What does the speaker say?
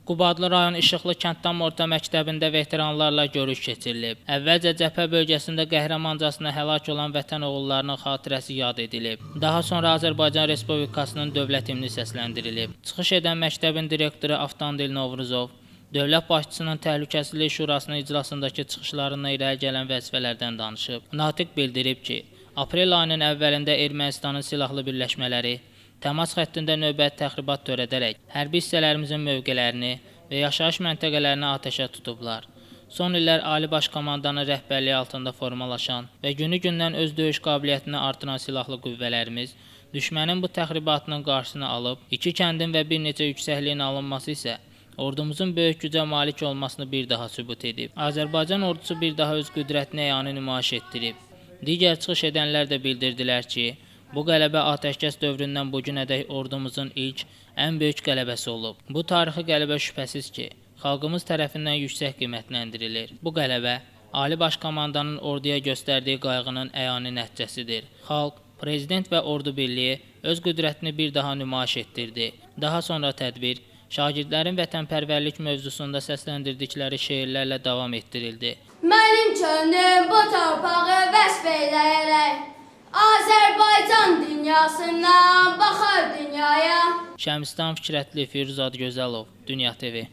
Qubadlı rayon İşıqlı kənd tam orta məktəbində veteranlarla görüş keçirilib. Əvvəlcə cəbhə bölgəsində qəhrəmancasına həlak olan vətən oğullarının xatirəsi yad edilib. Daha sonra Azərbaycan Respublikasının dövlət himni səsləndirilib. Çıxış edən məktəbin direktoru Avtandil Novruzov dövlət başçısının Təhlükəsizlik Şurasının iclasındakı çıxışlarından irəli gələn vəzifələrdən danışıb. Natiq bildirib ki, aprel ayının əvvəlində Ermənistanın silahlı birləşmələri təmas xəttində növbəti təxribat törədərək hərbi hissələrimizin mövqelərini və yaşayış məntəqələrini atəşə tutublar. Son illər Ali Baş Komandanın rəhbərliyi altında formalaşan və günü-gündən öz döyüş qabiliyyətini artıran silahlı qüvvələrimiz düşmənin bu təxribatının qarşısını alıb, iki kəndin və bir neçə yüksəkliyin alınması isə ordumuzun böyük gücə malik olmasını bir daha sübut edib. Azərbaycan ordusu bir daha öz qüdrətini əyani nümayiş etdirib. Digər çıxış edənlər də bildirdilər ki, bu qələbə atəşkəs dövründən bu günədək ordumuzun ilk, ən böyük qələbəsi olub. Bu tarixi qələbə şübhəsiz ki, xalqımız tərəfindən yüksək qiymətləndirilir. Bu qələbə Ali Baş Komandanın orduya göstərdiyi qayğının əyani nəticəsidir. Xalq, prezident və ordu birliyi öz qüdrətini bir daha nümayiş etdirdi. Daha sonra tədbir şagirdlərin vətənpərvərlik mövzusunda səsləndirdikləri şeirlərlə davam etdirildi. Mənim könlüm bu torpağı vəsf eləyərək Azərbaycan dünyasından baxar dünyaya. Şəmsistan Fikrətli, Firuzad Gözəlov, Dünya TV.